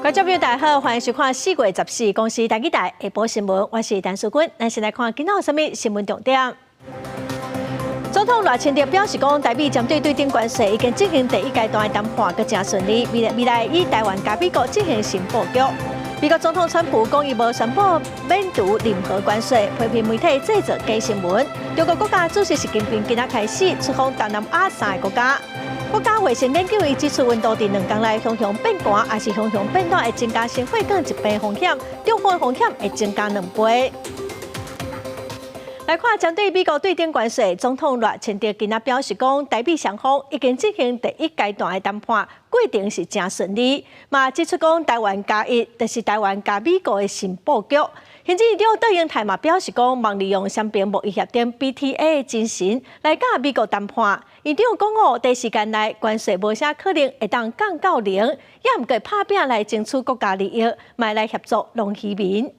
觀眾朋友大家好，歡迎收看4月14公視台語台下晡新聞，我是陳淑君。咱先來看今仔有啥物新聞重點。總統賴清德表示講，台美針對對等關稅已經進行第一階段的談判，閣誠順利。未來以台灣佮美國進行新布局。美國總統川普講，伊無宣布免除任何關稅，批評媒體製造假新聞。中國國家主席習近平今仔開始出訪東南亞三个國家。國家衛生研究院指出，溫度佇2工內雄雄變寒，抑是雄雄變暖，會增加心血管疾病風險，中風風險會增加2倍。來看針對美國對等關稅，總統賴清德今仔表示講，台美雙方已經進行第一階段的談判，過程是誠順利。嘛指出講，台灣加一，就是台灣佮美國的新布局。行政院長卓榮泰嘛表示講，望利用雙邊貿易協定 BTA 的精神來佮美國談判。院長講哦，短時間內關稅無啥可能會當降到零，也毋過拍拚來爭取國家利益，嘛來協助農漁民。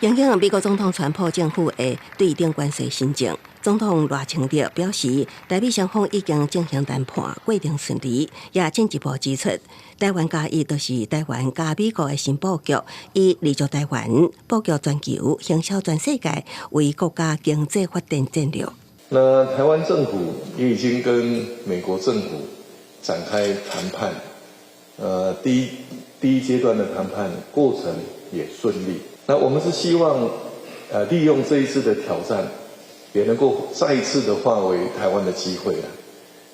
因應美國總統川普政府的對等關稅新政，總統賴清德表示，台美雙方已經進行談判，過程順利，也進一步指出，台灣加一就是台灣佮美國的新布局，以立足台灣、布局全球、行銷全世界為國家經濟發展戰略。那台灣政府也已經跟美國政府展開談判，第一階段的談判過程也順利。那我們是希望，利用這一次的挑戰，也能夠再一次的化為台灣的機會啊！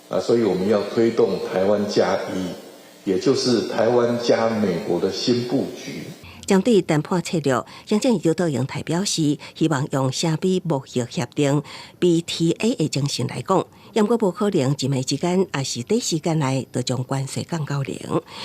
啊，所以我們要推動台灣加一，也就是台灣加美國的新布局。針對談判策略，行政院長卓榮泰表示，希望用雙邊貿易協定 BTA 的精神來講，毋過無可能一暝之間，抑是短時間內就將關稅降到零，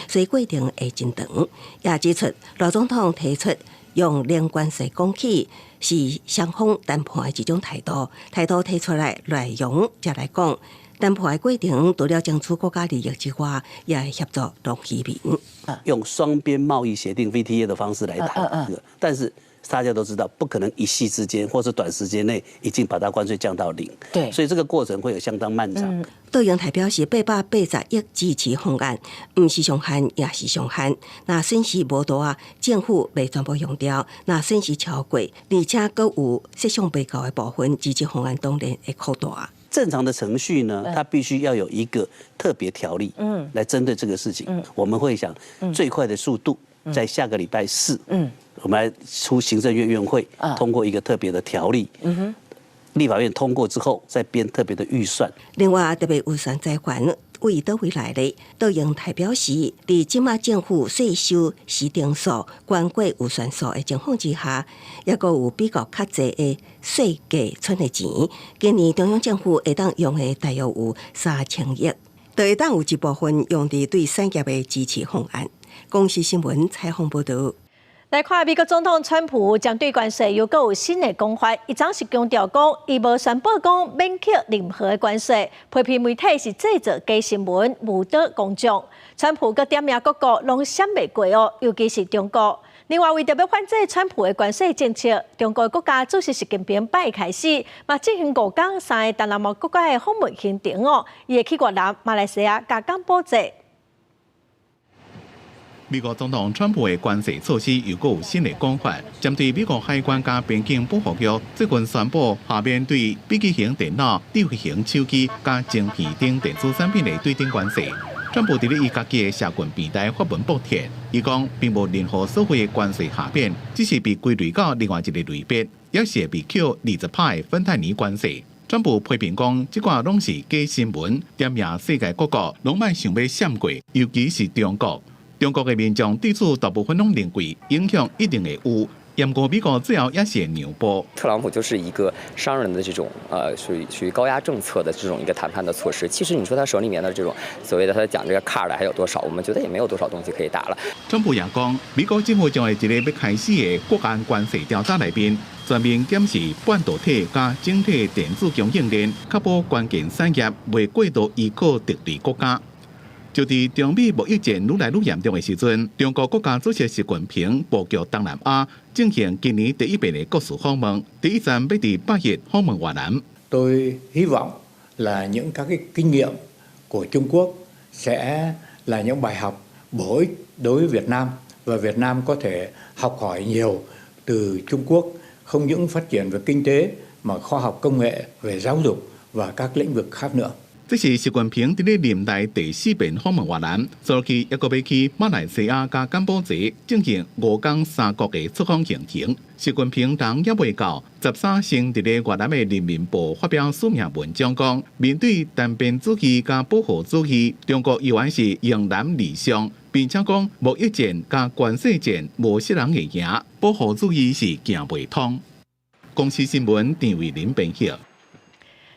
所以過程會真長。也指出，賴總統提出用零關稅講起，是雙方談判的一種態度，態度提出來內容才來講。談判的過程除了爭取國家利益之外，也會協助農漁民。用雙邊貿易協定 VTA 的方式來談，但是大家都知道，不可能一夕之間或是短時間內已經把它關稅降到零。所以這個過程會有相當漫長。卓榮泰表示，880億支持方案，毋是上限，也是上限。若損失無大，政府袂全部用掉；若損失超過，而且閣有設想袂到的部分，支持方案當然會擴大。正常的程序呢，它必須要有一個特別條例，來針對這個事情。我們會想最快的速度，在下個禮拜四，我們來出行政院院會通過一個特別的條例。立法院通過之後，再編特別的預算。另外，特別預算災還為佗位來的，卓榮泰表示，佇這馬政府稅收司定數懸過預算數的情況之下，抑閣有比較較濟的稅計存的錢。今年中央政府會當用的大約有3000億，就會當有一部分用佇對產業的支持方案。公視新聞採訪報導。來看美國總統川普針對關稅又閣有新的講法，伊昨是強調講，伊無宣布講免課任何的關稅，批評媒體是製造假新聞，誤導公眾。川普閣點名各國攏閃袂過哦，尤其是中國。另外，為著欲反制川普的關稅政策，中國國家主席習近平拜一開始，嘛進行5工三个東南亞國家的訪問行程哦，伊會去越南、馬來西亞佮柬埔寨。美國總統川普的關稅措施又閣有新的講法，針對美國海關佮邊境保護局最近宣布罷免對筆記型電腦、智慧型手機佮晶片等電子產品的對等關稅。川普佇咧伊家己的社群平台發文駁斥，伊講並無任何所謂的關稅罷免，只是被歸類到另外一個類別，抑是會被扣20趴的芬太尼關稅。川普批評講，這寡攏是假新聞，點名世界各國攏莫想欲閃過，尤其是中國。中國的民眾對此大部分攏認為影響一定會有，毋過美國最後也是會讓步。特朗普就是一個商人的這種，屬於高壓政策的這種一個談判的措施。其實你說他手裡面的這種所謂的他講這個 card 還有多少？我們覺得也沒有多少東西可以打了。川普也講，美國政府將會佇咧欲開始的國安關稅調查內面，全面檢視半導體佮整體電子供應鏈，確保關鍵產業袂過度依靠敵對國家。就佇中美貿易戰愈來愈嚴重的時陣，中國國家主席習近平布局東南亞，進行今年第一遍的國事訪問，第一站欲佇拜一訪問越南。 Tôi hy vọng là những các cái kinh nghiệm của Trung Quốc sẽ là những bài học Bổ ích đối với Việt Nam và Việt Nam có thể học hỏi nhiều từ Trung Quốc, không những phát triển về kinh tế mà khoa học công nghệ, về giáo dục và các lĩnh vực khác nữa。這是習近平佇咧任內第四遍訪問越南，昨去抑閣欲去馬來西亞佮柬埔寨進行5天3國的出訪行程。習近平人猶未到，13先佇咧越南的人民報發表署名文章講，面對單邊主義佮保護主義，中國依然是迎難而上，並且講貿易戰佮關稅戰無一人會贏，保護主義是行袂通。公視新聞陳慧琳編譯。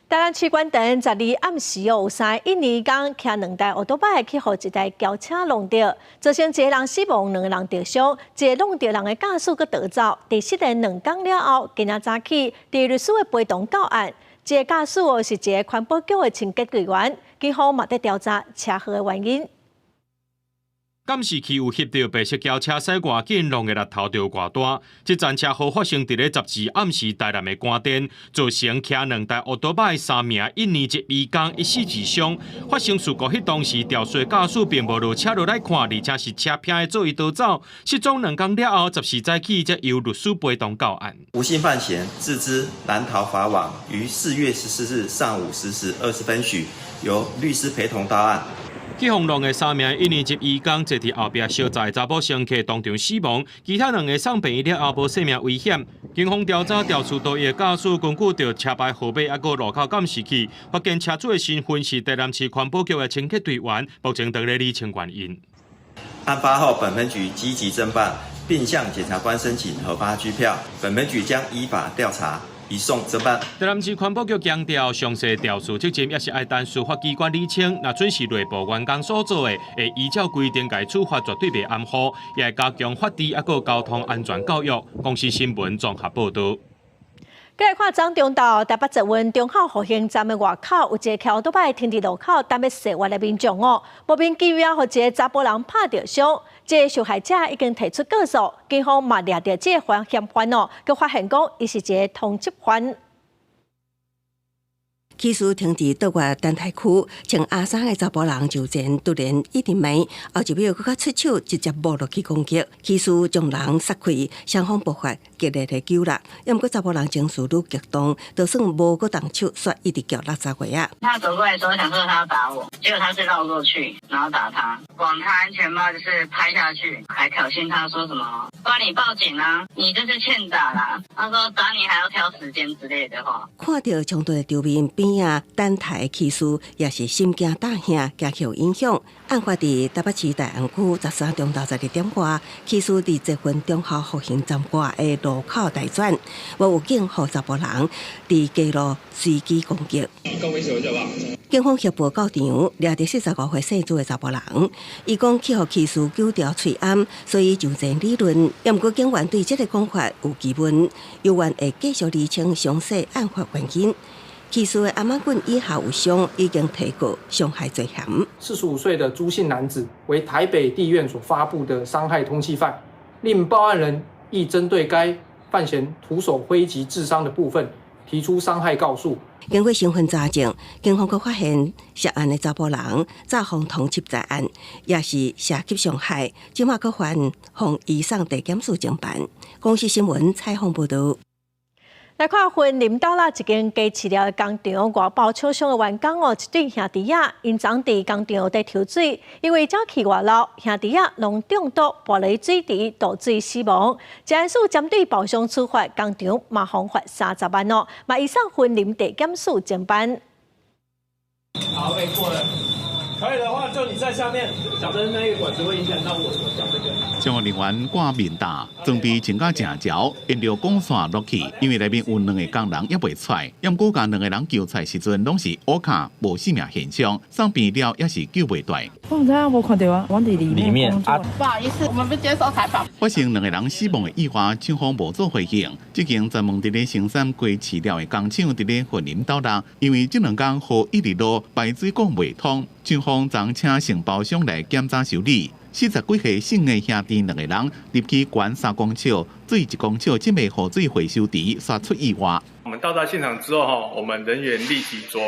台南市關燈12暗時哦，有三个印尼工騎兩台歐多擺去予一台轎車挵著，造成一个人死亡，兩个人著傷，一个挵著人的駕駛閣逃走。佇失聯2工了後，今仔早起佇律師的陪同到案，這个駕駛哦是一个環保局的清潔隊員，警方嘛佇調查車禍的原因。監視器有翕著白色轎車駛偌緊，弄的力頭著偌大。這樁車禍發生佇咧12暗時台南的關電，造成騎兩台歐多擺三名印尼籍移工一死二傷。發生事故彼當時，肇事駕駛並無落車落來看，而且是車拼的做伊逃走。失蹤2工了後，14早起才由律師陪同到案。吳姓范閒自知難逃法網，於4月14日上午10時20分許，由律師陪同到案。去予挵的三名印尼籍移工坐佇後壁相載查某乘客當場死亡，其他兩个送病院了後無性命危險。警方調查調出多的駕駛，根據著車牌號碼抑閣路口監視器，發現車主的身份是台南市環保局的清潔隊員，目前正咧釐清原因。案發後，本分局積極偵辦，並向檢察官申請核發拘票。本分局將依法調查。移送偵辦。台南市環保局強調，詳細調查責任也是愛等司法機關釐清。若準是內部員工所做的，會依照規定共處罰，絕對袂含糊。也會加強法治抑閣交通安全教育。公視新聞綜合報導。過來看昨中晝台北捷運忠孝復興站的外口，有一個騎歐多擺停佇路口等欲踅彎的民眾哦，莫名其妙予一个查埔人拍著傷，這个受害者已經提出告訴，警方嘛掠著這个嫌犯哦，閣發現講伊是一个通緝犯。起事停佇倒月等待區，穿紅衫的查埔人上前，突然一直罵，後一秒閣較出手直接摸落去攻擊，起事將人殺開，雙方爆發激烈的糾啦。毋過查埔人情緒愈激動，就算無閣動手，煞一直叫垃圾話仔。他走過來時候，想說他要打我，結果他是繞過去，然後打他，往他安全帽就是拍下去，還挑釁他說什麼，幫你報警啊，你就是欠打啦。他說打你還要挑時間之類的話。看著衝突的場面，邊仔等待的起事也是心驚膽嚇，驚受影響。案發佇台北市大安區13中晝12點外，起事佇捷運忠孝復興站外的路口右轉，無預警予查埔人佇街路隨機攻擊。警方協報到場，掠著45歲姓朱的查埔人，伊講去予起事揪著喙罨，所以上前理論。毋過警員對這个講法有疑問，猶原會繼續釐清詳細案發原因。起事的頷仔棍以下有傷，已經提告傷害罪嫌。 45歲的朱姓男子為台北地院所發布的傷害通緝犯，另報案人亦針對該犯嫌徒手揮擊致傷的部分提出傷害告訴。經過身份查證，警方閣發現涉案的查埔人早予通緝在案，也是涉及傷害，這馬閣還予移送地檢署偵辦。公視新聞採訪報導。來看雲林斗六一間雞飼料的工廠，外包廠商的員工哦，一對兄弟仔，𪜶昨佇工廠佇抽水，因為走去外漏，兄弟仔攏中毒，跋落水池墮水死亡。食安署針對包商處罰，工廠嘛予罰30萬哦，嘛移送雲林地檢署偵辦。好，可以過了。可以的話，就你在下面，小聲那個管子會影響到我講這個。消防人員掛面罩，裝備穿甲誠潮，沿著管線落去，因為內面有兩个工人猶袂出來，毋過共兩个人救出來時陣，攏是烏卡無性命現象，送病了也是救袂斷。我毋知影，無看著啊，我佇裡面工作。不好意思，我們不接受採訪。發生兩个人死亡的意外，廠方無做回應。這間專門佇咧生產雞飼料的工廠佇咧雲林斗六，因為這兩工雨一直落，排水管袂通，廠方昨請承包商來檢查修理。40幾歲姓的兄弟兩个人入去懸3公尺，水1公尺，這个雨水回收池煞出意外。我們到達現場之後，哈，我們人員立即著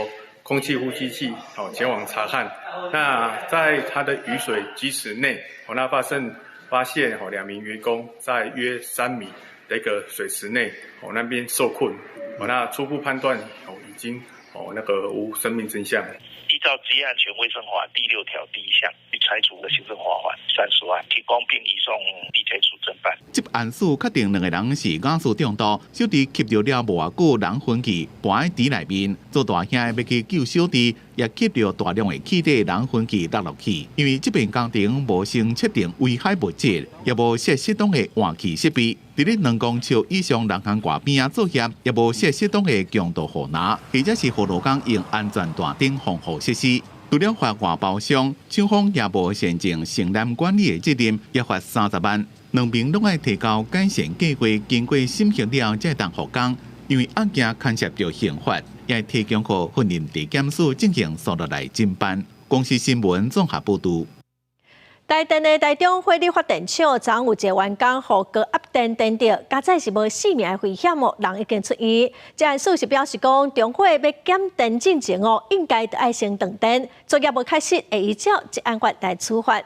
空氣呼吸器，好前往查看。那在他的雨水集池內，那發現2名員工在約3米的一個水池內，那邊受困，那初步判斷已經那個無生命徵象。依照職業安全衛生法第6條第1項，裁處的行政罰款30萬，停工並移送地檢署偵辦。職安署確定兩個人是瓦斯中毒，小弟吸著了無偌久，人昏去，跋佇池內面。做大兄欲去救小弟，也吸著大量的氣體，人昏去落落去。因為這爿工程無先測定危害物質，也無設適當的換氣設備。佇咧2公尺以上人工蓋邊仔作業，也無設適當的強度護欄，或者是予勞工用安全帶等防護設施。除了罰外包商，廠方也無善盡承擔管理的責任，也罰30萬。兩邊攏愛提交改善計劃，經過審核了才會當復工。因為案件牽涉著刑法，也提供予訓練地檢署進行訴訟來偵辦。公視新聞綜合報導。台電的台中火力發電廠昨昏有一个員工予高壓電電著，佳哉是無性命的危險哦，人已經出院。職安署是表示講，中火欲檢電進前哦，應該著愛先斷電，作業無確實會依照職安法來處罰。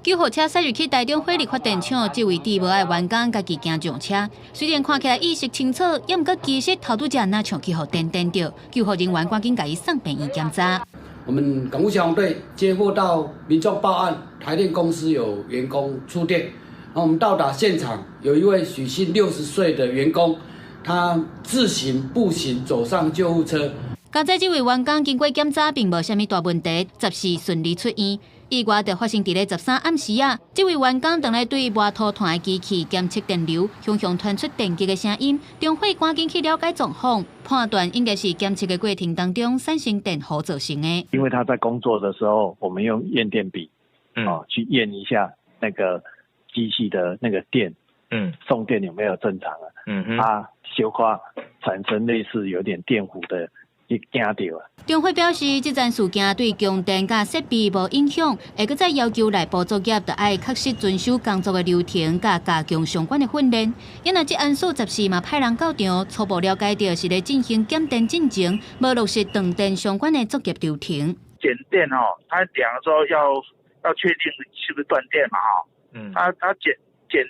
救護車駛入去台中火力發電廠，這位戴帽仔的員工家己行上車，雖然看起來意識清楚，猶毋過其實頭拄才若像去予電電著，救護人員趕緊共伊送病院檢查。我們港務消防隊接獲到民眾報案，台電公司有員工觸電。我們到達現場，有一位許姓60歲的員工，他自行步行走上救護車。佳哉這位員工經過檢查，並無啥物大問題，十四順利出院。意外就發生佇咧13暗時仔，這位員工當咧對外塗炭的機器檢測電流，雄雄傳出電擊的聲音，中火趕緊去了解狀況，判斷應該是檢測的過程當中產生電弧造成的。因為他在工作的時候，我們用驗電筆，去驗一下那個機器的那個電，送電有沒有正常啊？它小可產生類似有點電弧的。伊驚著啊！中火表示，這樁事件對供電佮設備無影響，會閣再要求內部作業，著愛確實遵守工作的流程，佮加強相關的訓練。因為職安署14嘛派人到場，初步了解著是咧進行檢電進前，無落實斷電相關的作業流程。檢電哦，他量的時候要確定是不是斷電嘛？哈，他檢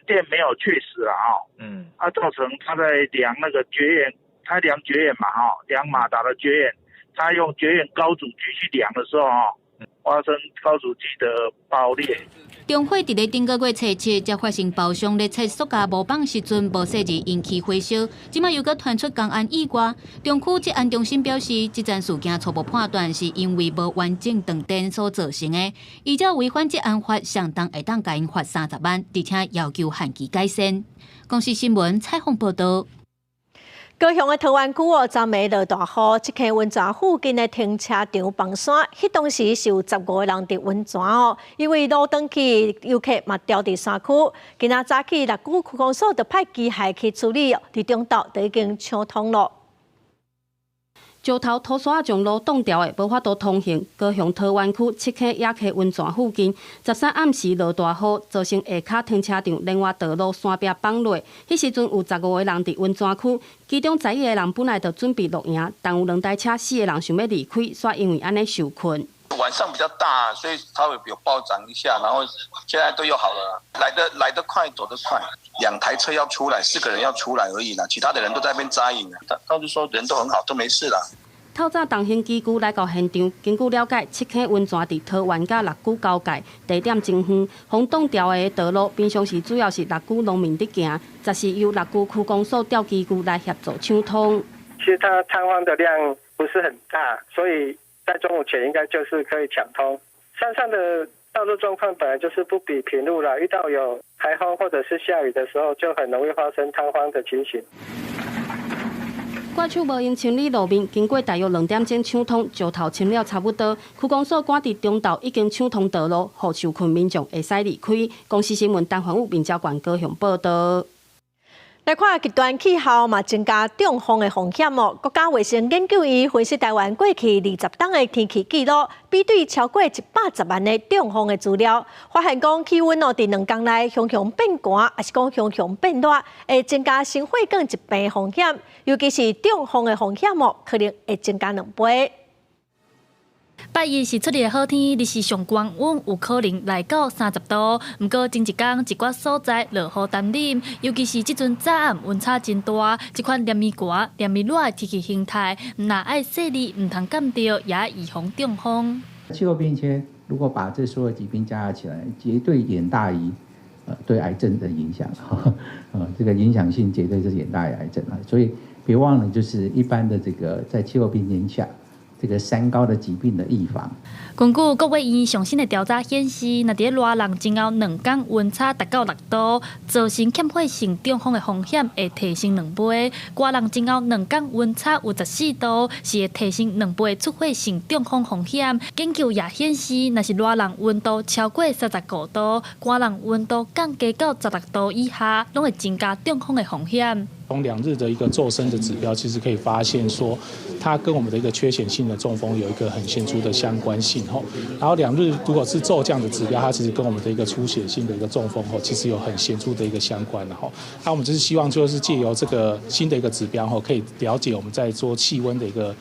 電沒有確實啦，哈，他造成他在量那個絕緣。他量絕緣嘛，哈，量馬達的絕緣，他用絕緣高阻計去量的時候，哈，發生高阻計的爆裂。中火佇咧頂個月初七，才發生包商咧切塑膠模板時陣無細膩引起火燒，這馬又閣傳出工安意外。中區職安中心表示，這樁事件初步判斷是因為無完整斷電所造成的，依照違反職安法，相當會當共𪜶罰30萬，而且要求限期改善。公視新聞採訪報導。高雄的桃園區哦，昨暝落大雨，七坑溫泉附近的停車場崩山，彼當時是有15個人佇溫泉哦，因為路斷去，遊客嘛牢佇山區。今仔早起，六龜區公所就派機械去處理，佇中晝就已經搶通了。石頭土沙將路擋牢的，無法度通行。高雄桃園區七坑野溪溫泉附近，13暗時落大雨，造成下跤停車場連外道路山壁崩落。彼時陣有15個人佇溫泉區，其中11個人本來就準備露營，但有兩台車四個人想欲離開，煞因為按呢受困。晚上比較大，所以稍微有暴漲一下，然後現在都又好了。來得快，走得快。兩台車要出來，四個人要出來而已啦，其他的人都在那邊紮營。他就說人都很好，都沒事啦。透早重型機具來到現場，根據了解，七坑溫泉佇桃園佮六龜交界，地點真遠，予擋牢的道路平常時主要是六龜農民佇行，這是由六龜區公所調機具來協助搶通。其實它塌方的量不是很大，所以在中午前應該就是可以搶通。山上的道路狀況本來就是不比平路啦，遇到有台風或者是下雨的時候，就很容易發生塌方的情形。割手無閒清理路面，經過大約2點鐘搶通，石頭清了差不多。區公所趕佇中晝已經搶通道路，予受困民眾會使離開。公視新聞陳環武、民交館高雄報道。來看極端氣候嘛，增加中風的風險哦。國家衛生研究院分析台灣過去20冬的天氣記錄，比對超過110萬个中風的資料，發現講氣溫哦，佇2工內雄雄變寒，抑是講雄雄變熱，會增加心血管疾病風險，尤其是中風的風險哦，可能會增加2倍。拜一是出日好天，日時上高溫有可能來到30度。毋過前一工一寡所在落雨耽冷，尤其是這陣早暗溫差真大，這款連綿寒、連綿熱的天氣形態，毋但愛細膩，毋通感著，也預防中風。氣候變遷如果把這所有疾病加起來，絕對遠大於對癌症的影響。這個影響性絕對是遠大於癌症啊！所以別忘了，就是一般的這個在氣候變遷下，這個三高的疾病的預防。根據國衛院上新的調查顯示，若佇咧熱人前後兩工溫差達到6度，造成欠血性中風的風險會提升2倍；寒人前後兩工溫差有14度，是會提升2倍出血性中風風險。研究也顯示，若是熱人溫度超過35度，寒人溫度降低到16度以下，攏會增加中風的風險。從兩日的一個驟升的指標，其實可以發現說，它跟我們的一個缺血性的中風有一個很顯著的相關性吼。然後兩日如果是驟降的指標，它其實跟我們的一個出血性的一個中風吼，其實有很顯著的一個相關的吼。那我們就是希望就是借由這個新的一個指標吼，可以了解我們在做氣溫的一個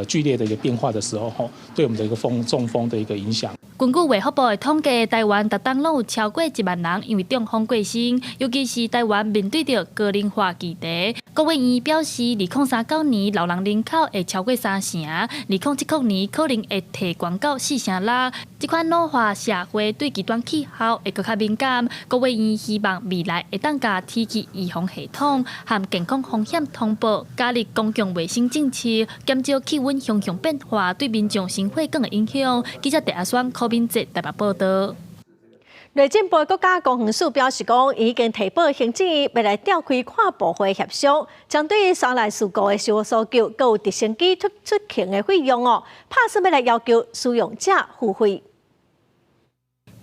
劇烈的一個變化的時候吼，對我們的一個中風的一個影響。根據衛福部的統計，台灣逐冬攏有超過1萬人因為中風過身，尤其是台灣面對著高齡化議題。國衛院表示，2039年老人人口會超過3成，2070年可能會提懸到4成6。這款老化社會對極端氣候會閣較敏感。國衛院希望未來會當共天氣預防系統和健康風險通報加入公共衛生政策，減少氣溫雄雄變化對民眾心血管的影響。記者鄭阿雙、柯敏哲台北報導。內政部國家公園署表示講，已經提報行政院，欲來調開跨部會協商，針對山難事故的搜救，閣有直升機出勤的費用哦，拍算欲來要求使用者付費。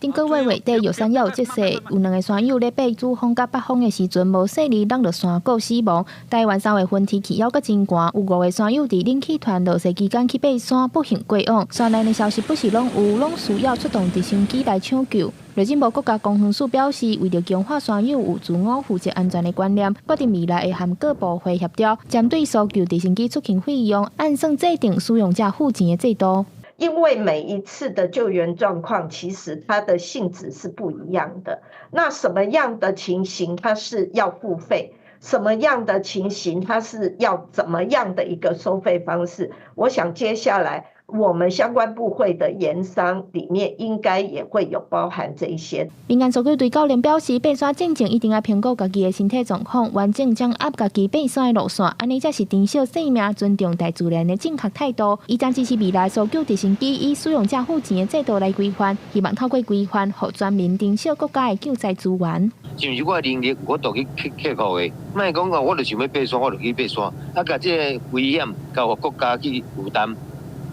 頂個月月底，玉山猶有積雪，有兩个山友咧爬主峰佮北峰的時陣，無細膩挵著山谷死亡。台灣3月份天氣猶閣真寒，有五个山友佇冷氣團落雪期間去爬山，不幸過往。山難的消息不時攏有，攏需要出動直升機來搶救。內政部國家公園署表示，為著強化山友有自我負責安全的觀念，決定未來會和各部會協調，針對搜救直升機出勤費用，按算制定使用者付錢的制度。因為每一次的救援狀況，其實它的性質是不一樣的。那什麼樣的情形，它是要付費？什麼樣的情形，它是要怎麼樣的一個收費方式？我想接下來我們相關部會的研商裡面，應該也會有包含這一些。民間搜救隊教練表示，爬山進前一定愛評估家己的身體狀況，完整掌握家己爬山的路線，按呢才是珍惜生命、尊重大自然的正確態度。伊將支持未來搜救直升機以使用者付錢的制度來規範，希望透過規範，予全民珍惜國家的救災資源。是毋是我的能力有法度去克服的？莫講哦，我就想欲爬山，我就去爬山，啊，共這个危險交予國家去負擔。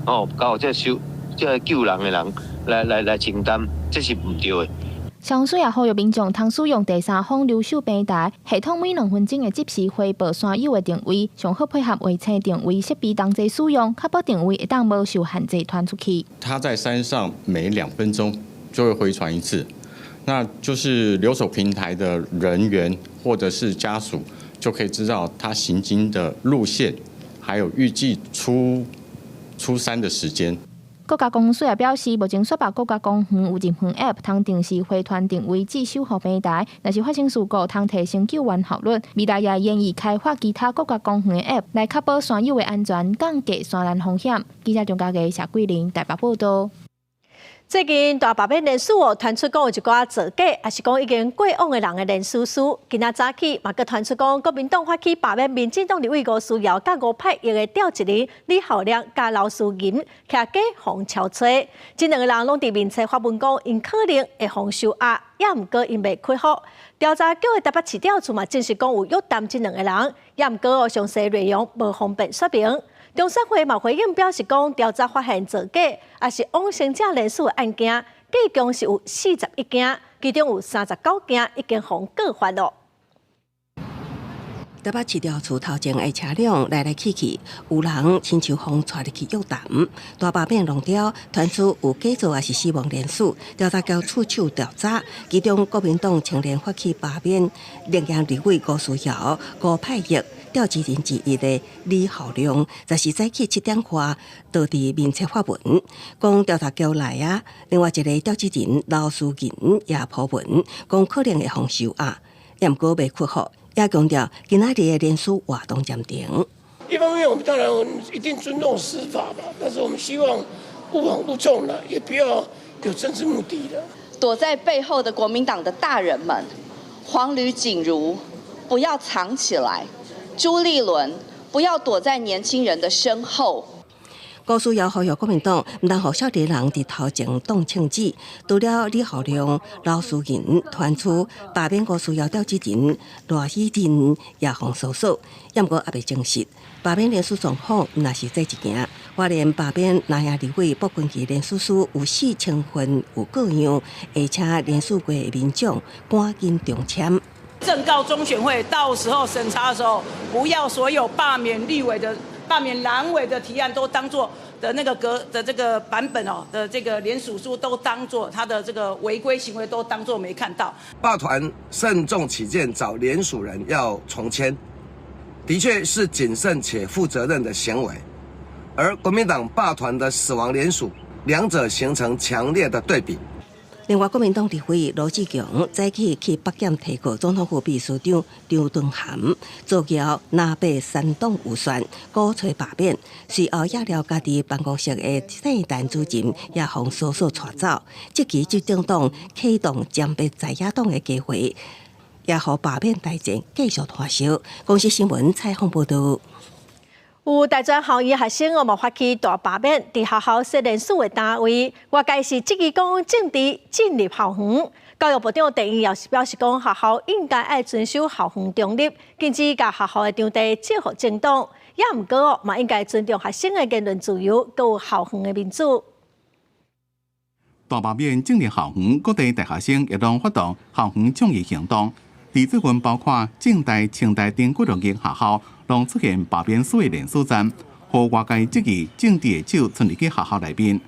哦，交予這收這个救人的人來承擔，這是毋對的。消防署也呼籲民眾通使用第三方留守平台系統，每2分鐘會即時回報山友的定位，上好配合衛星定位設備同齊使用，確保定位會當無受限制傳出去。他在山上每2分鐘就會回傳一次，那就是留守平台的人員或者是家屬就可以知道他行經的路線，還有預計出山的時間。國家公園署也表示，目前雪霸國家公園有入園 App，通定時回傳定位至守護平台。若是發生事故，通提升救援效率。未來也研議開發其他國家公園的 App，來確保山友的安全，降低山難風險。記者張家傑、謝桂玲台北報導。最近大罷免連署哦，傳出講有一寡造假，抑是講已經過往的人的連署書。今仔早起嘛，閣傳出講國民黨發起罷免民進黨立委吳思瑤佮吳霈逸的召集人李孝良佮劉思吟，徛假予敲揣。這兩个人攏佇面冊發文講，𪜶可能會予收押，也毋過𪜶袂屈服。調查局的台北市調處嘛，證實講有約談這兩个人，也毋過詳細內容無方便說明。中選會嘛回應表示講，調查發現造假，抑是往生者連署的案件，計共是有41件，其中有39件已經予告發囉。台北市調厝頭前的車輛來來去去，有人親像予帶入去約談。大罷免弄掉，傳出有假造抑是死亡連署，調查局出手調查。其中國民黨青年發起罷免，現任立委吳思瑤、辜派益召集人之一的李浩亮，14早起7點外，就佇面冊發文，講調查局來啊。另外一個召集人劉思銀也 po 文，講可能會予收押，毋過未確予。也強調，今仔日的連署活動暫停。一方面，我們當然一定尊重司法吧，但是我們希望勿枉勿縱了，也不要有政治目的的。躲在背後的國民黨的大人們，黃呂錦茹，不要藏起來；朱立倫，不要躲在年輕人的身後。吳思瑤呼籲國民黨毋通予少年人佇頭前擋槍子。除了李浩亮、劉思銀傳出罷免吳思瑤召集人賴希仁也予搜索，毋過猶未證實罷免連署狀況，毋若是這一件。花蓮罷免南亞立委卜君琪連署書有4000份有過樣，而且連署過的民眾趕緊重簽。正告中選會，到時候審查的時候，不要所有罷免立委的、罷免藍委的提案都當作的那個格的這個版本哦的這個聯署書都當作他的這個違規行為都當作沒看到。罷團慎重起見，找聯署人要重簽，的確是謹慎且負責任的行為。而國民黨罷團的死亡聯署，兩者形成強烈的對比。另外，國民黨立委羅智強早起去北檢提告總統府秘書長張惇涵，造謠藍白三黨預算，鼓吹罷免。隨後，也了家己辦公室的姓陳主任也予搜索帶走，積極執政黨啟動殲滅在野黨的計劃，也予罷免大戰繼續拖燒。公視新聞採訪報導。有大專校院學生哦，嘛發起大罷免，佇學校設連署的單位，外界是質疑講政治進入校園。教育部長鄭英堯是表示講，學校應該愛遵守校園中立，禁止共學校的場地借予政黨。也毋過哦，嘛應該尊重學生的言論自由，閣有校園的民主。大罷免進入校園，各地大學生也攏發動校園抗議行動。佇最近，包括政大、清大等幾多間學校，攏出現罷免書的連署站，予外界質疑政治的手伸入去學校內面。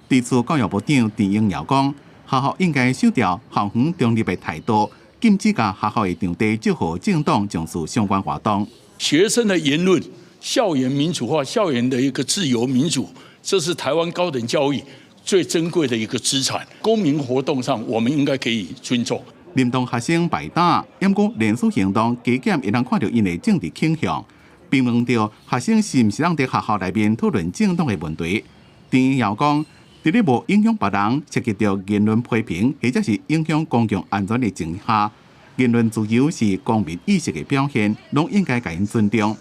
對此，教育部長鄭英堯講，學校應該守著校園中立的態度，禁止共學校的場地借予政黨從事相關活動。學生的言論、校園民主化、校園的一個自由民主，這是台灣高等教育最珍貴的一個資產。公民活動上，我們應該可以尊重。認同學生擺打，毋過連署行動加減會當看著𪜶的政治傾向，並問著學生是毋是通佇學校內面討論政黨的問題。鄭英堯講，佇咧無影響別人、涉及著言論批評，或者是影響公共安全的情況下，言論自由是公民意識的表現，攏應該共𪜶尊重。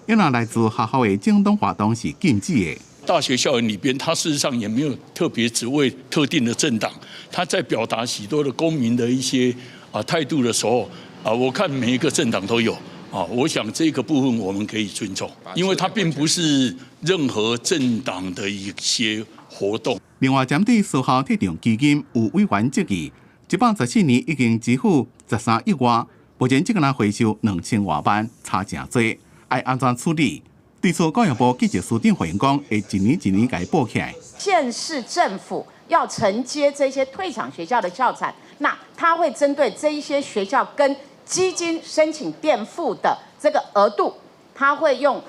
因為來自學校的政黨活動是禁止的。大學校園裡邊，他事實上也沒有特別只為特定的政黨，他在表達許多的公民的一些態度的時候，我看每一個政黨都有啊，我想這個部分我們可以尊重，因為他並不是任何政黨的一些活動。另外，針對學校退場基金有委員質疑，114年已經支付13億外，目前只敢回收2000外萬，差誠濟，愛按怎處理？對此，教育部記者司長回應講，會一年一年共補起來。縣市政府要承接這些退場學校的校產，那他會針對這一些學校跟基金申請墊付的這個額度，他會用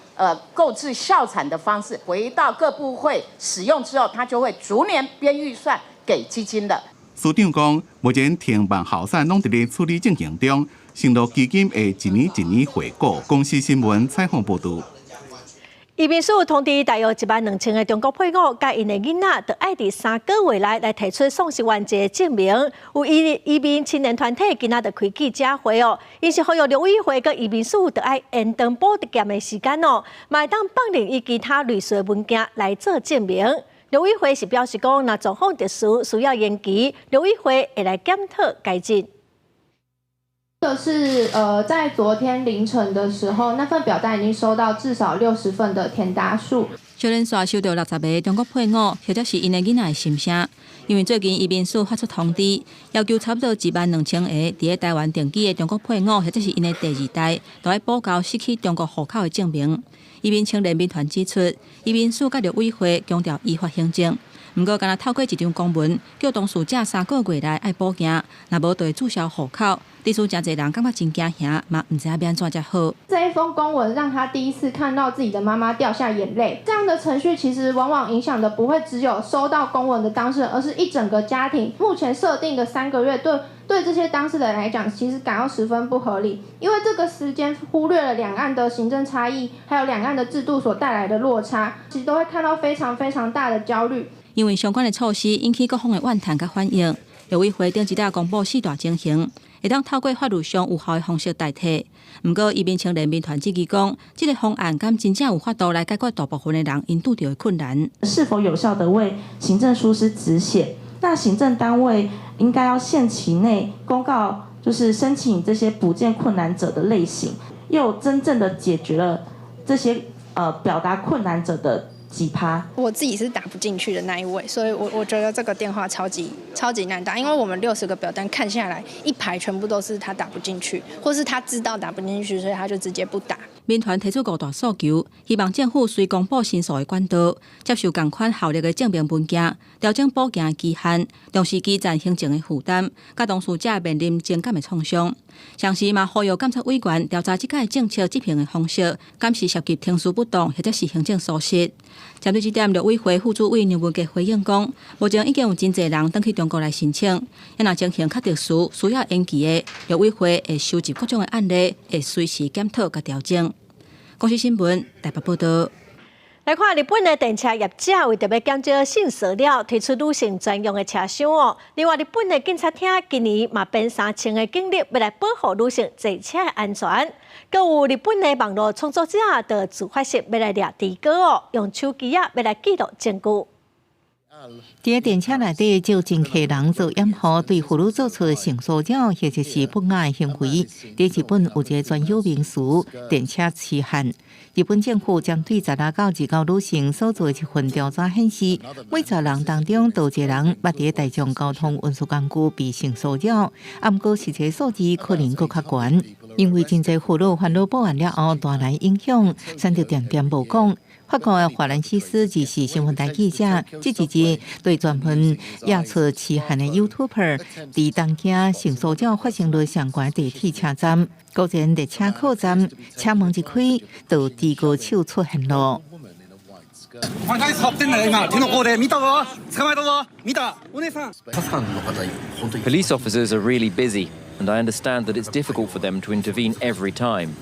購置校產的方式回到各部會使用之後，他就會逐年編預算給基金的。司長講，目前停辦校產攏佇咧處理進行中，承諾基金會一年一年回購。公視新聞採訪報導。移民署通知大約12000個中國配偶，佮𪜶的囡仔，著愛佇3個月內來提出喪失原籍的證明。有移民青年團體今仔就開記者會哦，𪜶是呼籲陸委會佮移民署，著愛延長補件的時間哦，嘛會當放任伊其他類似的文件來做證明。陸委會是表示講，若狀況特殊需要延期，陸委會會來檢討改進。這是在昨天凌晨的時候，那份表單已經收到至少60份的填答數。小連續收到60個中國配偶或者是𪜶的囡仔的心聲，因為最近移民署發出通知，要求差不多1萬2千個佇咧台灣定居的中國配偶或者是𪜶的第二代，都愛補交失去中國戶口的證明。移民青年民團指出，移民署佮陸委會強調依法行政，毋過干焦透過一張公文，叫當事者3個月內愛補件，若無就會註銷戶口。致使誠濟人感覺真驚嚇，嘛毋知影欲按怎才好。這一封公文讓他第一次看到自己的媽媽掉下眼淚。這樣的程序其實往往影響的不會只有收到公文的當事人，而是一整個家庭。目前設定的3個月對這些當事人來講，其實感到十分不合理，因為這個時間忽略了兩岸的行政差異，還有兩岸的制度所帶來的落差，其實都會看到非常非常大的焦慮。因為相關的措施引起各方的怨嘆佮反應，陸委會頂一日公布四大情形，會當透過法律上有效的方式代替。毋過，移民青年民團質疑講，這個方案敢真正有法度來解決大部分的人𪜶拄著的困難？是否有效的為行政疏失止血？那行政單位應該要限期內公告，就是申請這些補件困難者的類型，又真正的解決了這些表達困難者的幾趴？我自己是打不進去的那一位，所以我覺得這個電話超級超級難打，因為我們60個表單看下來，一排全部都是他打不進去，或是他知道打不進去，所以他就直接不打。民團提出五大訴求，希望政府隨公布申訴的管道，接受仝款效力的證明文件，調整補件的期限，重視基層行政的負擔，佮當事者面臨情感的創傷。同時嘛，呼籲監察委員調查這擺政策執行的方式，敢是涉及程序不當，或者是行政疏失。針對這點，陸委會副主委梁文傑回應講，目前已經有真濟人轉去中國來申請，若情形較特殊，需要延期的，陸委會會收集各種的案例，會隨時檢討佮調整。公視新聞台北報導。來看日本的電車業者為著欲減少性騷擾，推出女性專用的車廂哦。另外，日本的警察廳今年嘛編3000個警力，欲來保護女性坐車的安全。閣有日本的網路創作者就自發性欲來掠豬哥哦，用手機仔欲來記錄證據。佇電車內底，就真客人做掩護，對婦女做出性騷擾或者是不雅行為。佇日本有一個專有名詞——電車痴漢。日本政府針對16到29女性所做的一份調查顯示，每10人當中就一個人捌佇大眾交通運輸工具被性騷擾，毋過實際數字可能閣較懸，因為真濟婦女煩惱報案了後帶來影響，選擇恬恬無講。法國的法蘭西斯時事新聞台記者，這一日對專門掖出痴漢的 YouTuber，佇東京性騷擾發生率上懸地鐵車站，果然列車靠站，車門一開，就豬哥手出現囉。 Police officers are really busy, and I understand that it's difficult for them to intervene every time,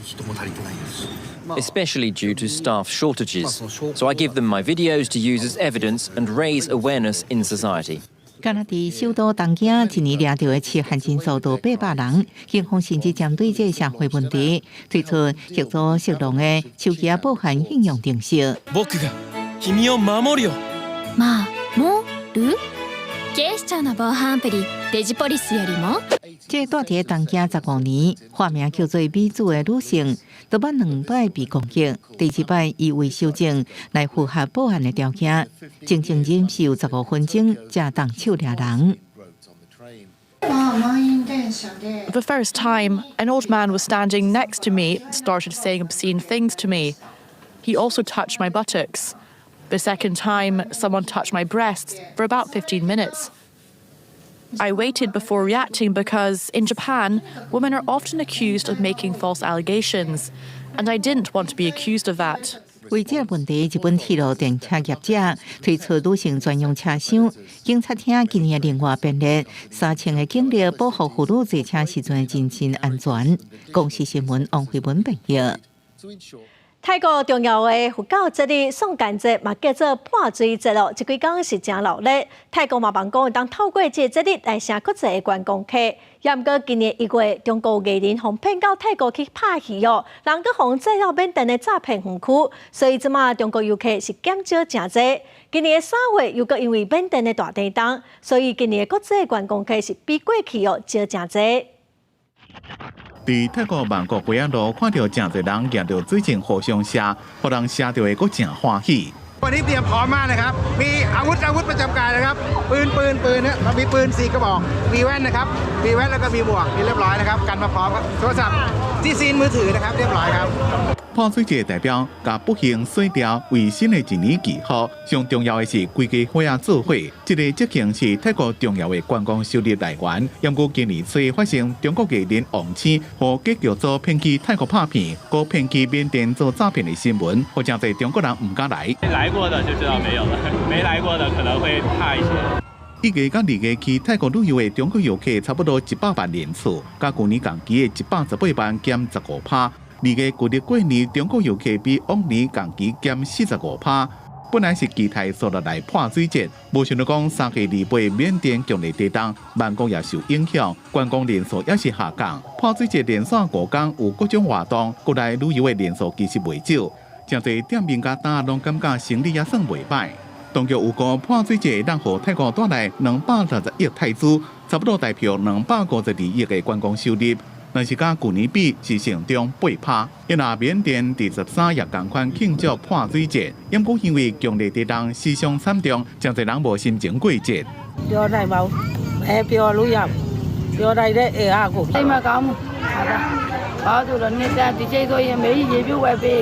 especially due to staff shortages. So I give them my videos to use as evidence and raise awareness in society. 敢若佇首都東京，一年掠著的痴漢人數都800人。警方甚至針對這個社會問題，推出協助適當的手機報案應用程式。僕が君を守るよ。まもる警視庁の防犯アプリデジポリスよりも。這個住佇東京15年，化名叫做美子的女性，都捌兩擺被攻擊，第二擺伊為收證來符合報案的條件，整整忍受15分鐘才動手掠人。 The first time, an old man was standing next to me, started saying obscene things to me. He also touched my buttocks. The second time, someone touched my breasts for about 15 minutes. I waited before reacting because in Japan, women are often accused of making false allegations, and I didn't want to be accused of that. 為這個問題，日本鐵路電車業者推出女性專用車廂。警察廳今年另外編列3000個警力，保護婦女坐車時陣的人身安全。公視新聞王慧文編譯。泰國重要的佛教節日宋干節嘛叫做潑水節咯，這幾工是誠鬧熱。泰國嘛望講會當透過這個節日來吸國際的觀光客。也毋過今年1月，中國藝人予騙到泰國去拍戲哦，人閣予載到緬甸的詐騙園區，所以這馬中國遊客是減少誠濟。今年的3月又閣因為緬甸的大地震，所以今年的國際觀光客是比過去哦少誠濟。佇泰國曼谷街仔路，看著誠濟人蜈著水晶互相射，予人射著的閣誠歡喜。วันนี้เตรียมพร้อมมากนะครับ มีอาวุธอาวุธประจำกายนะครับ ปืนปืนปืนเนี่ยเรามีปืนสี่กระบอก มีแว่นนะครับ มีแว่นแล้วก็มีหมวกมีเรียบร้อยนะครับ กันมาพร้อมครับ โทรศัพท์ที่ซีนมือถือนะครับ เรียบร้อยครับ 泼水節代表共不幸洗掉為新的一年祈福，上重要的是規家伙仔做伙，這个節慶是泰國重要的觀光收入來源。毋過今年初發生中國藝人王星予假劇組騙去泰國拍片，閣騙去緬甸做詐騙的新聞，予誠濟中國人毋敢來。來過的就知道沒有了，沒來過的可能會怕一些。 1月佮2月去泰國旅遊的中國遊客差不多100萬人次，佮舊年同期的118萬減15%。2月舊曆過年，中國遊客比往年同期減45%。本來是期待煞落來潑水節，無想到講3月28緬甸強烈地動，曼谷也受影響，觀光人數也是下降。潑水節連續5天有各種活動，過來旅遊的人數其實袂少，誠濟店面佮擔攏感覺生意也算袂䆀。當局預估潑水節會當予泰國帶來260億泰銖，差不多代表252億的觀光收入。若是佮舊年比是成長8%。因為緬甸佇13也仝款慶祝潑水節，毋過因為強烈地動死傷慘重，誠濟人無心情過節。ပြောနိုင်ပါဘူး။အဲပြောလို့ရပြောလိုက်တဲ့အဲအားကို စိတ်မကောင်းဘူးဟာဘာလို့လဲနေ့တိုင်းဒီချိန်ဆိုရင်မေကြီးရေပြုတ်ဝဲပေး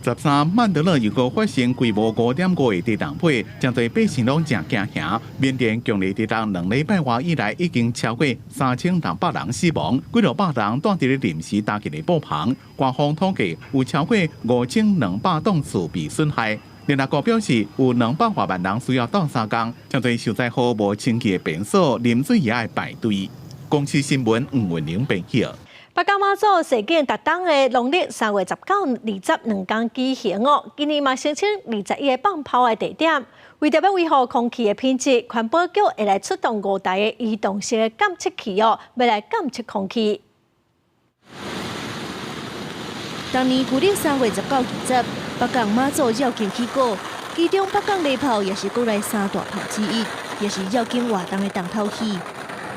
13曼德勒又閣發生規模5.5的地動波，誠濟百姓攏誠驚嚇。緬甸強烈地動2禮拜外以來，已經超過3600人死亡，幾落百人蹛佇咧臨時搭建的布棚。官方統計有超過5200棟厝被損害。聯合國表示，有200外萬人需要鬥相共，誠濟受災戶無清氣的便所，啉水也愛排隊。公視新聞吳文玲編譯。北港媽祖祭典逐冬的農曆3月19、20兩工舉行哦。今年嘛申請21个放炮的地點，為著欲維護空氣的品質，環保局會來出動五台的移動式的監測器哦，欲來監測空氣。當年舊曆3月19、20，北港媽祖繞境起鼓，其中北港禮炮也是國內三大炮之一，也是繞境活動的重頭戲。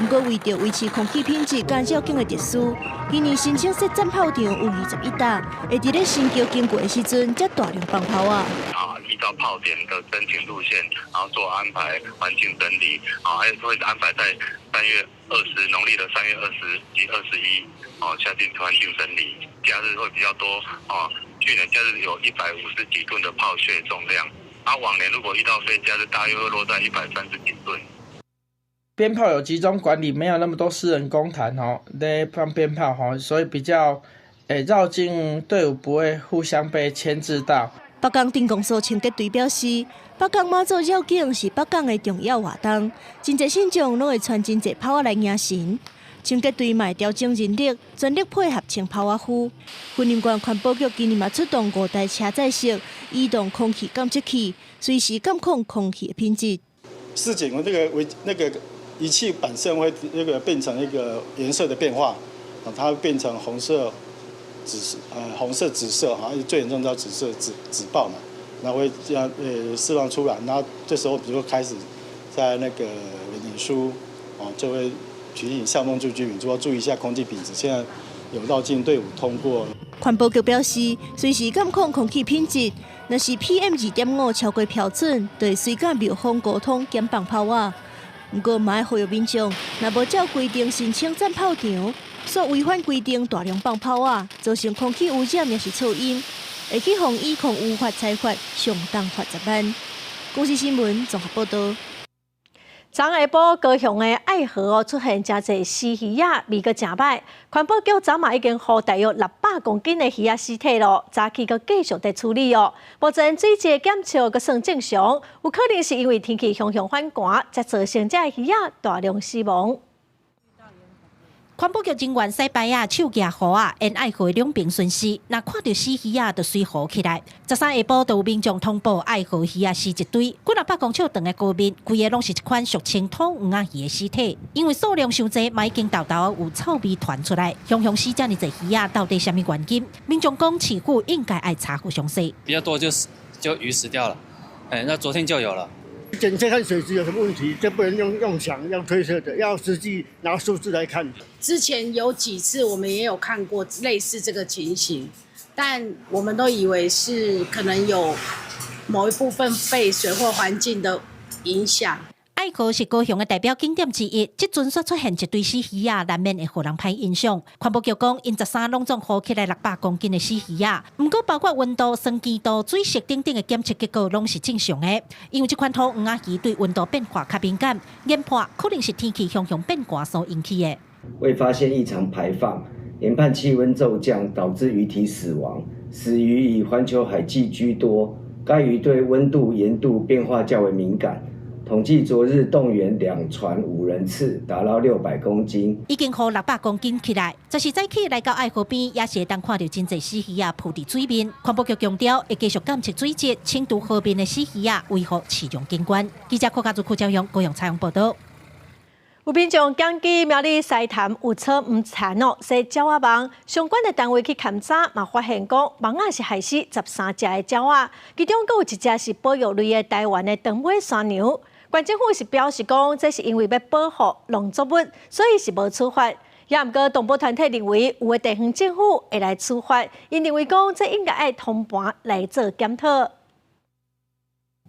毋過為著維持空氣品質佮繞境的秩序，今年申請設站炮場有21搭，會佇咧神轎經過的時陣，才大量放炮仔。啊，依照炮點的申請路線，然後做安排環境整理，啊，還會安排在3月20，農曆的3月20及21，哦，下進環境整理。假日會比較多，哦，去年假日有150幾噸的炮屑重量，啊，往年如果遇到非假日，大約會落在130幾噸。鞭炮有集中管理，沒有那麼多私人公壇吼，咧放鞭炮吼，所以比較繞境隊伍不會互相被牽制到。北港鎮公所清潔隊表示，北港媽祖繞境是北港的重要活動，真濟信眾攏會傳真濟炮仔來迎神。清潔隊嘛會調整人力，全力配合清炮仔灰。雲林縣環保局今年嘛出動五台車載式移動空氣監測器，隨時監控空氣的品質。市井那個為那個儀器本身會那個變成一個顏色的變化，啊，它會變成紅色、紫色，紅色、紫色，哈，最嚴重到紫色紫紫爆嘛，那會這樣釋放出來，然後這時候比如說開始在那個臉書，哦，就會提醒巷弄住居民，說注意一下空氣品質。現在有繞境隊伍通過。環保局表示，隨時監控空氣品質，若是 PM 2.5超過標準，就會隨佮廟方溝通減放炮仔。毋過嘛愛呼籲民眾，若無照規定申請站炮場，煞違反規定大量放炮仔，造成空氣污染抑是噪音，會去予以空污法裁罰，上重罰10萬。公視新聞綜合報導。昨下晡高雄的愛河哦出現誠濟死魚仔，味閣誠䆀。環保局昨嘛已經予大約600公斤的魚仔屍體囉，早起閣繼續佇處理哦。目前水質檢測閣算正常，有可能是因為天氣雄雄反寒，才造成這魚仔大量死亡。環保局人員駛排仔，手舉壺仔，沿愛河兩邊巡視，若看著死魚仔，就隨糊起來。13下晡，就有民眾通報愛河魚仔死一堆，幾若百公尺長的河面，規个攏是一款俗稱土黃仔魚的屍體。因為數量傷濟，嘛已經沓沓有臭味傳出來。雄雄死遮爾濟魚仔，到底啥物原因？民眾講，市府應該愛查予詳細。比較多就是就魚死掉了，哎，那昨天就有了。檢測看水質有什麼問題，這不能用想、用推測的，要實際拿數字來看。之前有幾次我們也有看過類似這個情形，但我們都以為是可能有某一部分廢水或環境的影響。愛河是高雄的代表景點之一，這陣煞出現一堆死魚仔，難免會予人歹印象。環保局講，𪜶13攏總捕起來600公斤的死魚仔，毋過包括溫度、酸鹼度、水色等等的檢測結果攏是正常的。因為這款土黃仔魚對溫度變化較敏感，研判可能是天氣雄雄變寒所引起的。未發現異常排放，研判氣溫驟降導致魚體死亡，死魚以環球海鯽居多，該魚對溫度、鹽度變化較為敏感。統計昨日動員2船5人次，打撈600公斤。已經捕600公斤起來，十四早起來到愛河邊，也是會當看著真濟死魚仔浮佇水面。環保局強調，會繼續監測水質，清除河面的死魚仔，維護市容景觀。記者郭家祖、柯昭勇高雄採訪報導。有民眾檢舉苗栗獅潭有草毋田哦，設鳥仔網，相關的單位去勘查，嘛發現講網仔是害死13隻的鳥仔，其中閣有一隻是保育類的台灣的長尾山羊。縣政府是表示講，這是因為欲保護農作物，所以是無處罰。也毋過動保團體認為，有的地方政府會來處罰，𪜶認為講這應該愛通盤來做檢討。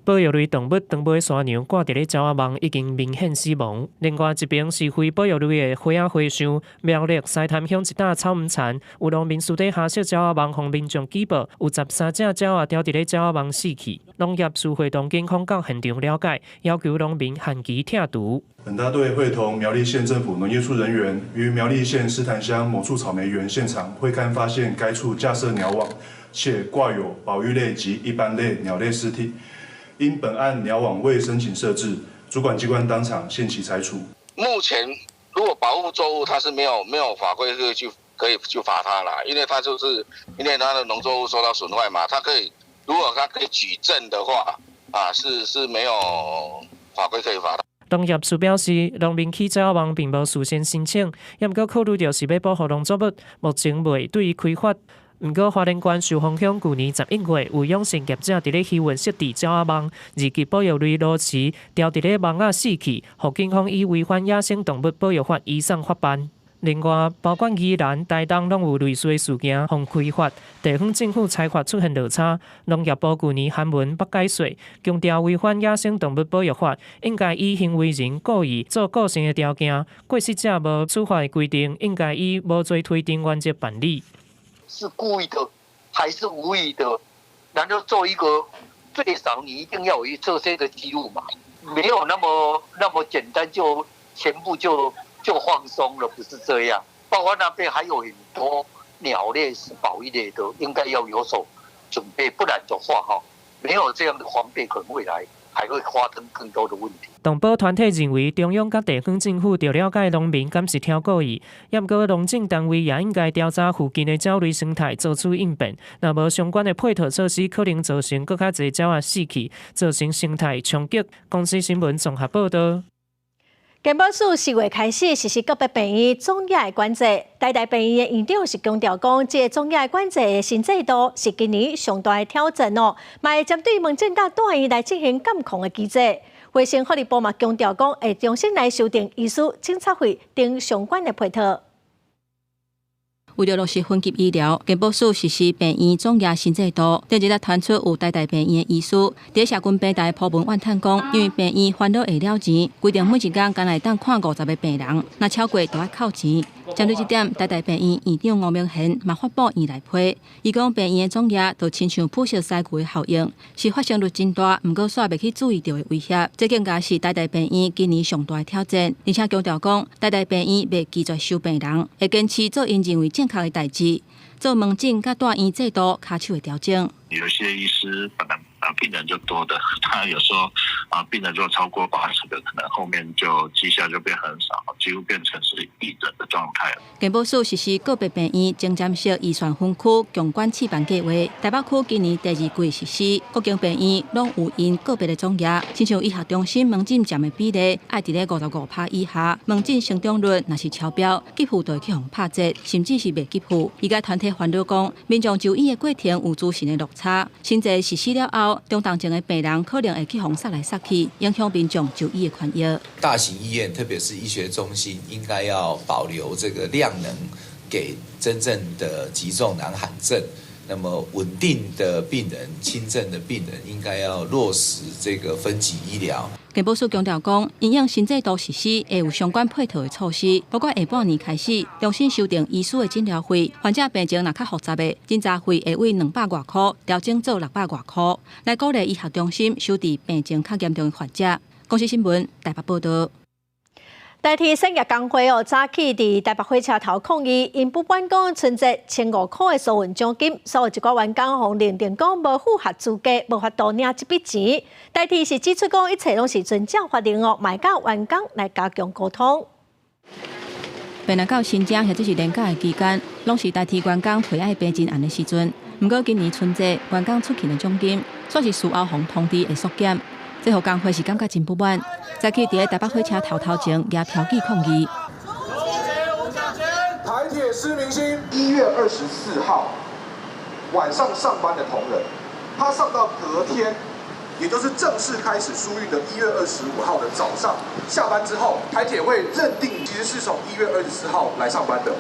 保育類動物長尾山羊掛佇咧鳥仔網已經明顯死亡。另外一邊是非保育類的花仔和尚，苗栗獅潭鄉一搭草毋田，有農民私底下設鳥仔網，予民眾舉報，有13隻鳥仔牢佇咧鳥仔網死去。農業署會同警方到現場了解，要求農民限期拆除。本大隊會同苗栗縣政府農業處人員於苗栗縣獅潭鄉某處草莓園現場會勘，發現該處架設鳥網，且掛有保育類及一般類鳥類屍體。因本案鳥網未申請設置，主管機關當場限期拆除。目前如果保護作物，它是沒有法規可以去罰他啦，因為他就是因為他的農作物受到損壞嘛，他可以如果他可以舉證的話，啊是沒有法規可以罰他。農業署表示，農民起鳥網並無事先申請，也毋過考慮著是欲保護農作物，目前未對伊開罰。毋過，花蓮縣壽豐鄉舊年11月有養鱔業者佇咧漁運設置鳥仔網，二級保育類鱸魚牢佇咧網仔死去，予警方以違反野生動物保育法移送法辦。另外，包括宜蘭、台東攏有類似的事件，予開罰。地方政府裁罰出現落差，農業部舊年函文捌解說，強調違反野生動物保育法，應該以行為人故意做構成的條件，過失者無處罰的規定，應該以無罪推定原則辦理。是故意的還是無意的？然後做一個最少你一定要有這些的記錄嘛，沒有那麼簡單就全部就放鬆了，不是這樣。包括那邊還有很多鳥類是保育類的，應該要有所準備，不然的話哈，沒有這樣的防備，可能未來還會發生更多的問題。動保團體認為，中央佮地方政府著了解農民敢是刁故意，也毋過農政單位也應該調查附近的鳥類生態，做出應變。若無相關的配套措施，可能造成閣較濟鳥仔死去，造成生態衝擊。公視新聞綜合報導。健保署4月開始實施個別病院總額的管制，台大病院的院長是強調講，這個總額管制的新制度是今年上大的挑戰哦，嘛會針對門診佮住院來進行監控的機制。衛生福利部嘛強調講，會重新來修訂醫師診察費等相關的配套。為著落實分級醫療，健保署實施病院總額新制度。近日才傳出有台大病院的醫師佇社群平台鋪文怨嘆講，因為病院煩惱會了錢，規定每一工干焦會當看50個病人，若超過就愛扣錢。針對這點，台大病院院長吳明賢嘛發布院內批，伊講病院的總額就親像普色師具的效應，是發生率真大，毋過煞袂去注意著的威脅。這更加是台大病院今年上大的挑戰，而且強調講，台大病院袂拒絕收病人，會堅持做𪜶認為正確的代誌，做門診佮住院制度跤手的調整。有些醫師本來啊病人就多的，他有時候啊病人如果超過80個，可能後面就績效就變很少，幾乎變成是義診的狀態。健保署實施個別病院前瞻式預算分區共管試辦計劃，台北區今年第二季實施，各間病院攏有𪜶個別的總額，親像醫學中心門診佔的比例愛佇咧55%以下，門診成長率若是超標，給付就會去予拍折，甚至是袂給付。醫界團體煩惱講，民眾就醫的過程有資訊的落差，新制實施了後，中重症的病人可能會去予捒來捒去，影響民眾就醫的權益。大型醫院，特別是醫學中心，應該要保留這個量能，給真正的急重難罕症那麼穩定的病人、輕症的病人，應該要落實這個分級醫療。健保署強調講，因應新制度實施，會有相關配套的措施，包括下半年開始重新修訂醫師的診療費，患者病情若較複雜的，診查費會為200外箍調整做600外箍，來鼓勵醫學中心收治病情較嚴重的患者。公視新聞台北報道。台鐵產業工會哦，早起佇台北火車頭抗議，𪜶不滿講春節1500箍的疏運獎金，所有一寡員工予認定講無符合資格，無法度領這筆錢。台鐵是指出講一切攏是遵照法令哦，嘛會佮員工來加強溝通。平來到新正或者是連假的期間，攏是台鐵員工提愛平真絚的時陣。毋過今年春節員工出勤的獎金，煞是事後予通知會縮減。這予工會是感覺真不滿，早起佇台北火車頭頭前舉標語抗議。台鐵失民心。1月24號晚上上班的同仁，他上到隔天，也就是正式開始疏運的1月25號的早上下班之後，台鐵會認定其實是從1月24號來上班的，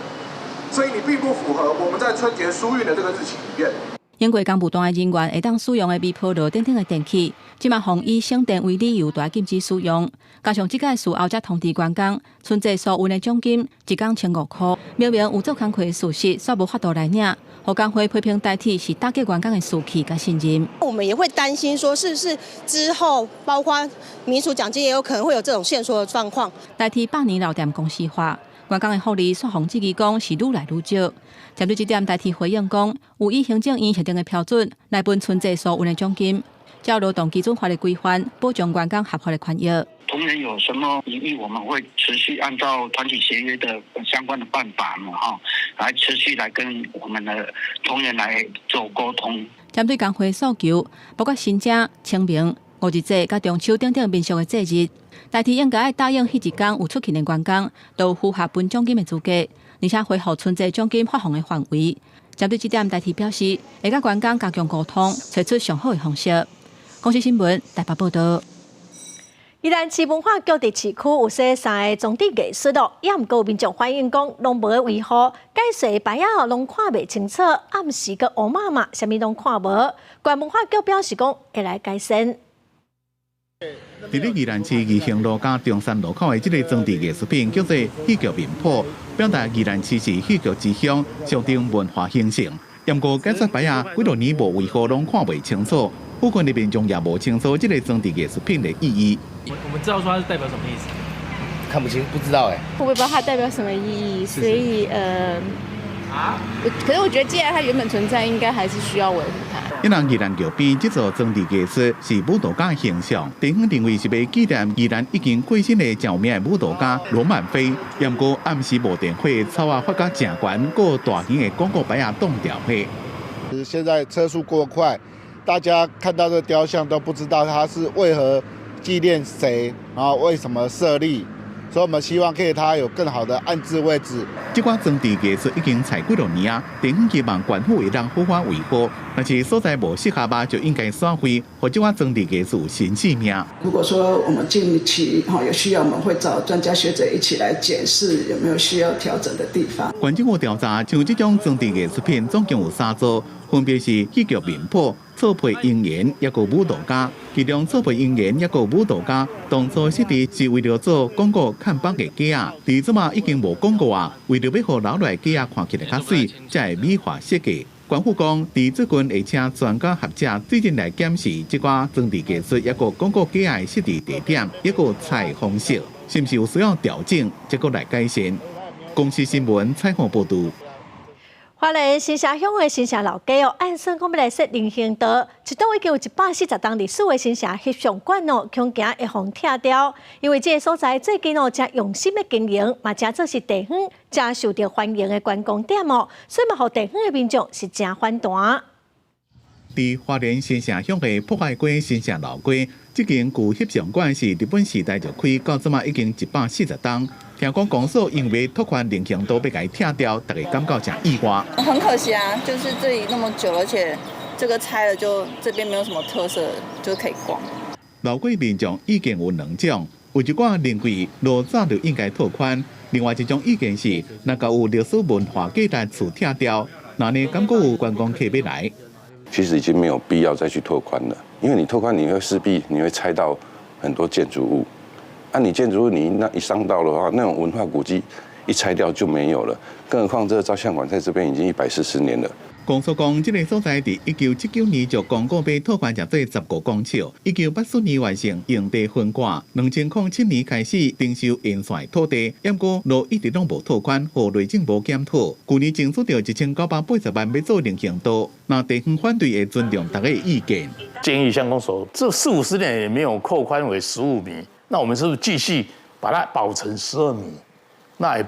所以你並不符合我們在春節疏運的這個日期裡面。經過工務單位人員會當使用的微波爐等等的電器，這馬予以省電為理由，著愛禁止使用。加上這屆事後才通知員工，春節疏運的獎金一工1500箍，明明有做工課的事實，煞無法度來領。予工會批評台鐵是打擊員工的士氣佮信任。我們也會擔心，說是不是之後包括民俗獎金也有可能會有這種限縮的狀況。台鐵百年老店公司化，員工的福利煞予質疑講是愈來愈少。針對這點，台鐵回應講，有以行政院設定的標準來分春節疏運的獎金，照勞動基準法的規範，保障員工合法的權益。同仁有什麼疑義，我們會持續按照團體協約的相關的辦法嘛，哈，來持續來跟我們的同仁來做溝通。針對工會訴求，包括新正、清明、五日節佮中秋等等民俗的節日，台鐵應該愛答應彼一工有出勤的員工，都符合分獎金的資格，而且恢復春節獎金發放的範圍。針對這點，台鐵表示會佮員工加強溝通，揣出上好的方式。公視新聞台北報道。宜蘭市文化局佇市區有設三个裝置藝術哦，也毋過有民眾反映講，攏無維護，解說牌仔哦攏看袂清楚，暗時閣烏麻麻，啥物攏看無。縣文化局表示講會來改善。佇咧宜蘭市義興路佮中山路口的這个裝置藝術品叫做戲劇面譜，表達宜蘭市是戲劇之鄉，象徵文化興盛。毋過解說牌仔幾多年無維護，攏看袂清楚。附近的民眾也無清楚這个裝置藝術品的意義。我們知道說它是代表什麼意思？看不清，不知道哎。我也不知道它代表什麼意義，所以可是我覺得既然它原本存在，應該還是需要維護它。因人宜蘭橋邊這座裝置藝術是舞蹈家形象，地方認為是欲紀念宜蘭已經過身的著名的舞蹈家羅曼菲。毋過暗時無電火，草仔發甲誠懸，閣大型的廣告牌仔擋掉火。現在車速過快，大家看到這雕像都不知道它是為何紀念誰，然後為什麼設立。所以，我們希望可以它有更好的安置位置。這款裝置藝術已經採幾多年啊，地方希望縣府會當好好維護，若是所在無適合吧，就應該散廢，予這款裝置藝術新生命。如果說我們近期哈有需要，我們會找專家學者一起來檢視有沒有需要調整的地方。縣政府調查，像這種裝置藝術品總共有三座，分別是戲劇面譜、錯配姻緣，抑閣舞蹈家。其中錯配姻緣抑閣舞蹈家，當初設置是為著做廣告看板的架仔，佇這馬已經無廣告啊，為著欲予樓內架仔看起來較媠，才會美化設計。縣府講，佇最近會請專家學者最近來檢視這寡裝置藝術，抑閣廣告架的設置地點，抑閣採方式，是毋是有需要調整，才閣來改善。公視新聞採訪報導。花蓮新社鄉的新社老街哦，按算講欲來設人行道，這棟已經有140冬歷史的新社翕相館哦，恐驚會予拆掉，因為這个所在最近哦，誠用心咧經營，嘛誠做是地方誠受著歡迎的觀光點哦，所以嘛，予地方的民眾是誠反彈。佇花蓮新社鄉的博愛街新社老街，這間舊翕相館是日本時代就開，到這馬已經140冬。聽講公所因為拓寬人行道欲共伊拆掉，大家感覺誠意外。很可惜啊，就是這裡那麼久，而且這個拆了就這邊沒有什麼特色，就可以逛。老街民眾意見有兩種，有一寡認為路早就應該拓寬，另外一種意見是，若閣有歷史文化價值厝拆掉，那呢，敢閣有觀光客欲來？其實已經沒有必要再去拓寬了，因為你拓寬，你會勢必你會拆到很多建築物。啊，你建築物你那一傷到的話，那種文化古蹟一拆掉就沒有了。更何況這個照相館在這邊已經140年了。公所講，這个所在佇1979年就公告欲拓寬，成做15公尺。1984年完成用地分割，2007年開始徵收沿線土地，毋過路一直攏無拓寬，予內政部檢討。舊年爭取著1980萬欲做人行道，若地方反對會尊重大家意見。建議鄉公所，這四五十年也沒有擴寬為15米，那我們是不是繼續把它保存12米？那也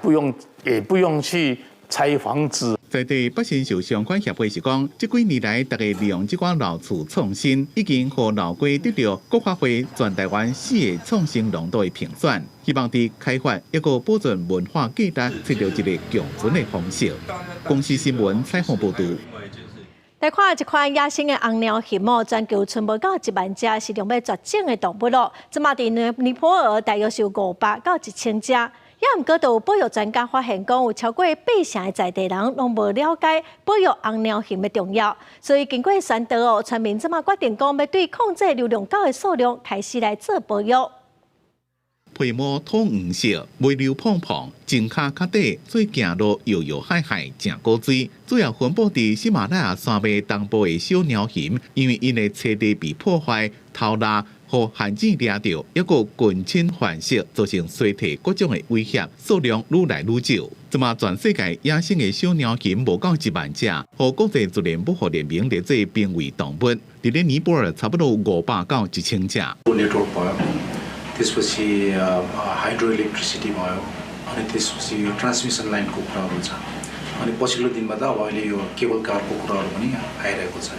不用去拆房子。在地百姓受相關協會是講，這幾年來，大家利用這寡老厝創新，已經予老街得著國發會全台灣四个創新廊道的評選，希望佇開發一個保存文化價值，揣著一個共存的方式。公視新聞採訪報導。來看一款野生的紅貓熊哦，全球賰無到1萬隻，是著欲絕種的動物囉。這馬佇尼泊爾大約是有500到1000隻。也毋過，都有保育專家發現，講有超過八成的在地人攏無了解保育紅貓熊的重要，所以經過宣導哦，村民這馬決定講，欲對控制流浪狗的數量開始來做保育。皮毛土黃色，尾溜胖胖，前跤較短，所以行路搖搖晃晃，誠古錐。主要分布佇喜馬拉雅山脈東部的小貓熊，因為𪜶的棲地被破壞、偷獵。予陷阱掠著，抑閣近親繁殖，造成衰退各種的威脅，數量愈來愈少。這馬全世界野生的小貓熊無夠1萬隻，予國際自然保護聯盟列做瀕危動物。佇咧尼泊爾差不多500到1000隻。 Network भयो, त्यसपछि hydro electricity भयो, अनि त्यसपछि यो ट्रान्समिसन लाइनको कुराहरू छ, अनि पछिल्लो दिनमा त अब अहिले यो केबल कारको कुराहरू पनि आइरहेको छ।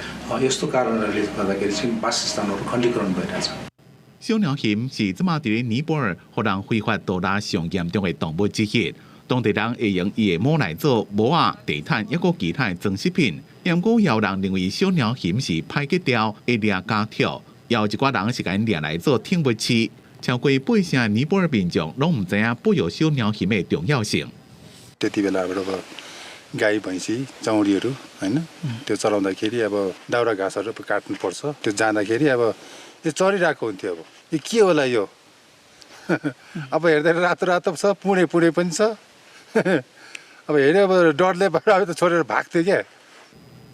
यस्तो कारणहरूले गर्दाखेरि चाहिँ वासस्थानहरू खण्डीकरण भइरहेछ। 小貓熊是這馬佇咧尼泊爾予人非法盜獵上嚴重的動物之一。當地人會用伊的毛來做帽仔、地毯，抑閣其他的裝飾品。毋過也有人認為小貓熊是歹格調，會掠家畜，也有一寡人是共𪜶掠來做寵物飼。超過八成的尼泊爾民眾攏毋知影保育小貓熊的重要性。 त्यति बेलाबाट अब गाई भैँसी चौरीहरू होइन त्यो चराउँदाखेरि अब दाउरा घाँसहरू काट्नुपर्छ। त्यो जाँदाखेरि अब यो चरिरहेको हुन्थ्यो। अब यो के होला यो? अब हेर्दा रातो रातो छ, पुणे पुणे पनि छ। अब हेऱ्यो, अब डरले अब त छोडेर भाग्थ्यो क्या।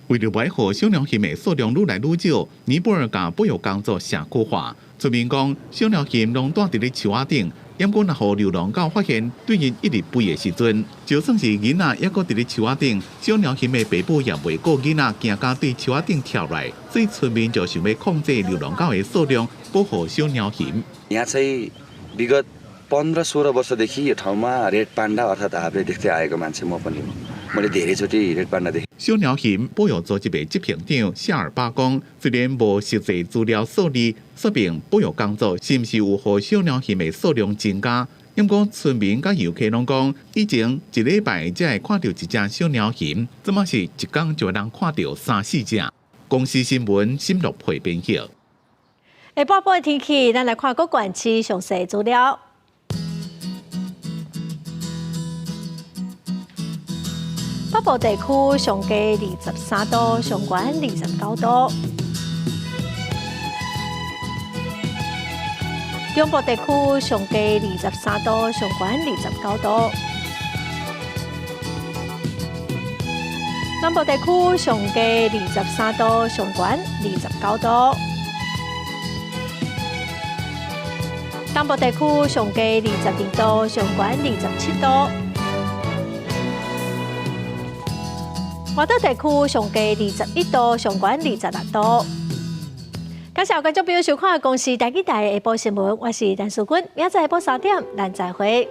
為著袂予小貓熊的數量愈來愈少，尼泊爾共保育工作社區化。村民講，小貓熊攏蹛佇咧樹仔頂，毋過若予流浪狗發現，對𪜶一直吠的時陣，就算是囡仔猶閣佇咧樹仔頂，小貓熊的爸母也袂顧囡仔，驚甲對樹仔頂跳來，所以村民就想欲控制流浪狗的數量，保護小貓熊。 यहाँ चाहिँ विगत 15-16 वर्षदेखि यो ठाउँमा रेड पान्डा अर्थात् हाब्रे देख्दै आएको मान्छे म पनि हो। मैले धेरैचोटि रेड पान्डा देखेँ। 小貓熊保育組織的執行長夏爾巴講，雖然無實際資料數字說明保育工作是毋是有予小貓熊的數量增加，毋過村民佮遊客攏講，以前一禮拜才會看著一隻小貓熊，這馬是一工就會當看著三四隻。公視新聞沈樂培編譯。下晡的天氣，咱來看各縣市詳細資料。北部地區上低23度，上懸29度。中部地區上低23度，上懸29度。南部地區上低23度，上懸29度。東部地區上低22度，上懸27度。外島地區上低21度，上懸26度。感謝觀眾朋友收看《公視台語台》下晡新聞，我是陳淑君，明仔載下晡3點，咱再會。